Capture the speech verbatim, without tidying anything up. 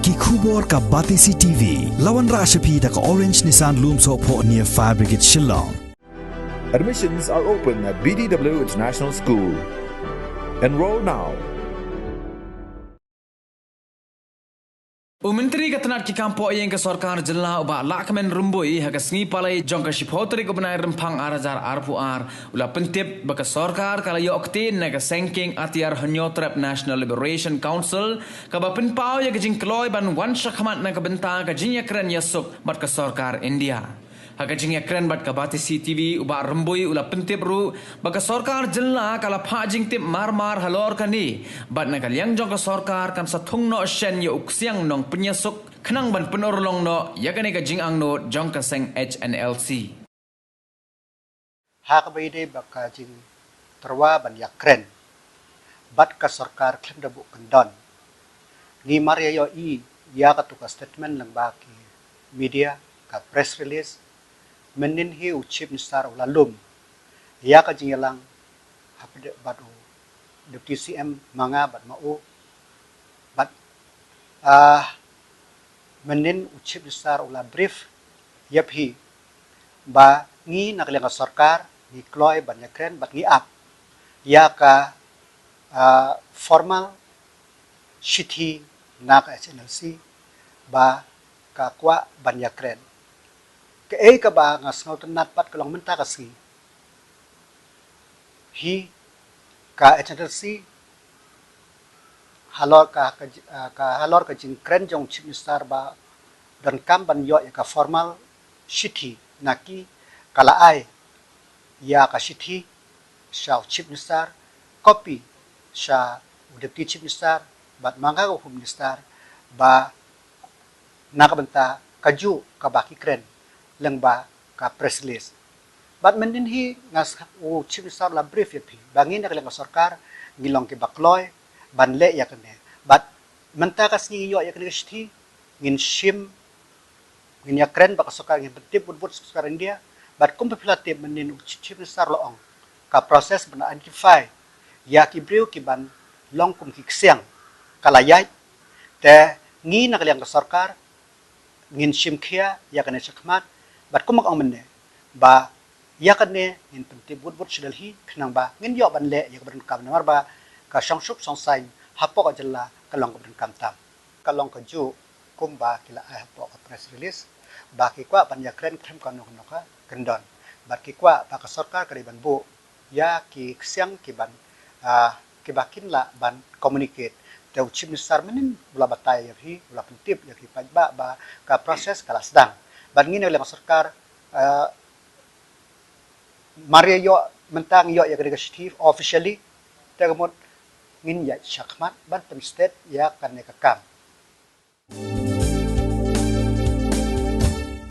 Ki khubor ka Batesi T V. La wanrah sha phi da ka Orange Nissan Lumsohphoh near Fire Brigade Shillong. Admissions are open at B D W International School. Enroll now. U Myntri ka tnad ki kam poh ïing ka sorkar jylla u Bah Lahkmen Rymbui ha ka sngi Palei jong ka shiphew tarik u bnai Rymphang ar hajar arphew ar u la pyntip ba ka sorkar ka la ïoh ktien na ka seng kieng atiar Hynñiewtrep National Liberation Council kaba pynpaw ïa ka jingkloi ban wan shakhmat na ka bynta ka jingïakren ïasuk bad ka sorkar India. Ha ka jingïakren bad ka Batesi T V u Bah Rymbui u la pyntip ruh ba ka sorkar jylla ka la phah jingtip marmar halor kane bad na ka liang jong ka sorkar kan sa thung noh shen ïa u ksiang nongpynïasuk khnang ban pynurlong noh ïa kane ka jingangnud jong ka seng H N L C. Ha kaba ïadei bad ka jingtyrwa ban ïakren bad ka sorkar khlem da buh kyndon, ngi mar ïa ïohi ïa katu ka statement lyngba ki media, ka press release. Mynnin hi u Chief Minister u la lum ïa ka jingïalang hapdeng bad u Deputy C M ma nga bad ma u bad, ah, mynnin u Chief Minister u la brief ïa phi ba ngi na ka liang ka sorkar ngi kloi ban ïakren bad ngi ap ïa ka, ah, formal shithi na ka H N L C ba ka kwah ban ïakren. Kaei kaba nga sngewtynnat pat ka long mynta ka sngi hi ka H N L C halor ka, ka, ka halor ka jingkren jong Chief Minister ba donkam ban ïoh ïa ka formal shithi na ki ka la ai ïa ka shithi sha u Chief Minister, copy sha u Deputy Chief Minister bad ma nga ka Home Minister ba na ka bynta kajuh kaba ki kren lyngba ka press release. Bad mynnin hi nga sngap u Chief Minister u la brief ïa phi ba ngi na ka liang ka sorkar ngi long kiba kloi ban leh ïa kane. Bad mynta ka sngi ngi ïoh ïa kane ka shithi ngin shim, ngin ïakren bad ka sorkar, ngin pyntip wut wut sha ka sorkar India. Bad kumba phi la tip mynnin u Chief Minister u la ong ka process ban identify ïa ki briew ki ban long kum ki ksiang ka la ïaid. Te ngi na ka liang ka sorkar ngin shim khia ïa kane shakhmat bad kumba ka ong mynne ba ïa kane ngin pyntip wut wut sha Delhi khnang ba ngin ïoh ban leh ïa kaba donkam namar ba ka shongsuk shongsaiñ hapoh ka jylla ka long kaba donkam tam. Ka long kajuh kumba ki la ai hapoh ka press release ba ki kwah ban ïakren khlem kano kano ka kyndon bad ki kwah ba ka sorkar ka dei ban buh ïa ki ksiang ki ban, ah, kiba kin lah ban communicate. Te u Chief Minister mynnin u la batai ïa phi, u la pyntip ïa ki paidbah ba ka process ka la sdang. Bad ngi na ka liang ka sorkar, ah, mar ïa ïoh mynta ngi ïoh ïa kane ka shithi officially, te ka mut ngin ïaid shakhmat ban pynstet ïa kane ka kam.